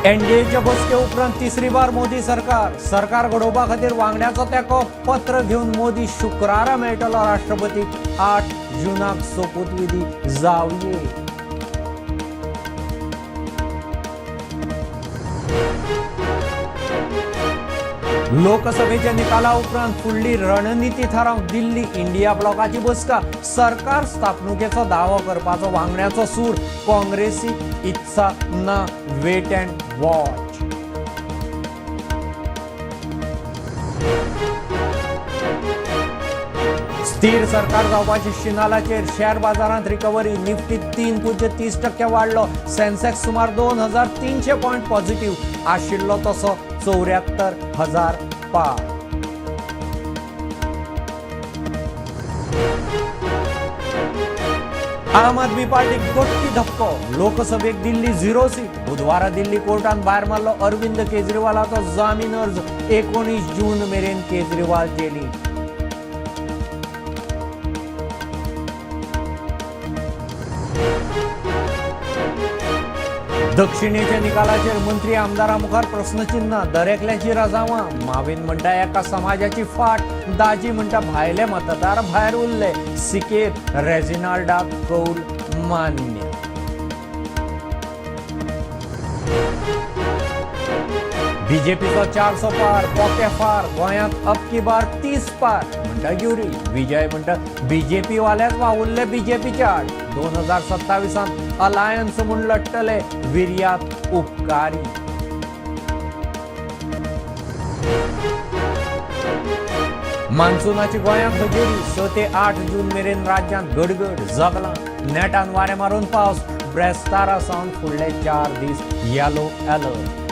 एनडीएच्या बसके उपरांत तिसरी बार मोदी सरकार. सरकार घडोवपा खातीर वांगड्याचो तेंको. पत्र घेवन मोदी शुक्रारा मेळटलो राष्ट्रपतीक. 8 जुनाक सोपूतविधी जावये. लोकसभेच्या निकाला उपरांत फुडली रणनिती थारावंक दिल्ली इंडिया ब्लॉकाची बसका. सरकार स्थापणुकेचो दावो करपाचो वांगड्याचो सूर. काँग्रेसीक इत्सा ना. Wait and watch. स्थिर सरकार जावपाची शिनालाचेर शेअर बाजारांत रिकव्हरी. निफ्टी 3.30% वाडलो. सेन्सेक्स सुमार 2300 पॉयंट पॉझिटिव्ह, आशिल्लो तसो 74,000 पार. आम आदमी पार्टीक दोट्टी धपको. लोकसभेक दिल्ली झिरो सीट. बुधवारा दिल्ली कोर्टान भायर मारलो अरविंद केजरीवालाचो जामीन अर्ज. 19 जून मेरेन केजरीवाल जेलीत. दक्षिणेच्या निकालाचेर मंत्री आमदारा मुखार प्रस्नचिन्ह. दरेकल्याची रजावां. मावीन म्हणटा एका समाजाची फाट. दाजी म्हणटा भायले मतदार भायर उरले. सिकेर रेजिनाल्डाक कौल मान्य. बीजेपीचो 400 पार, पोके फार. गोंयांत अब की बार 30 पार म्हणटा ग्युरी. विजय म्हणटा बीजेपी वाल्याच वावुरले बीजेपीच्या आड. 2027त अलायन्स म्हूण लढटले. विर्यात उपकारी. मान्सूनाची गोंयांत हजेरी. 6 ते 8 जून मेरेन राज्यांत गडगड जगलां. नेटान वारें मारून पावस. ब्रेस्तारा सावन फुडले 4 दीस येलो अलर्ट.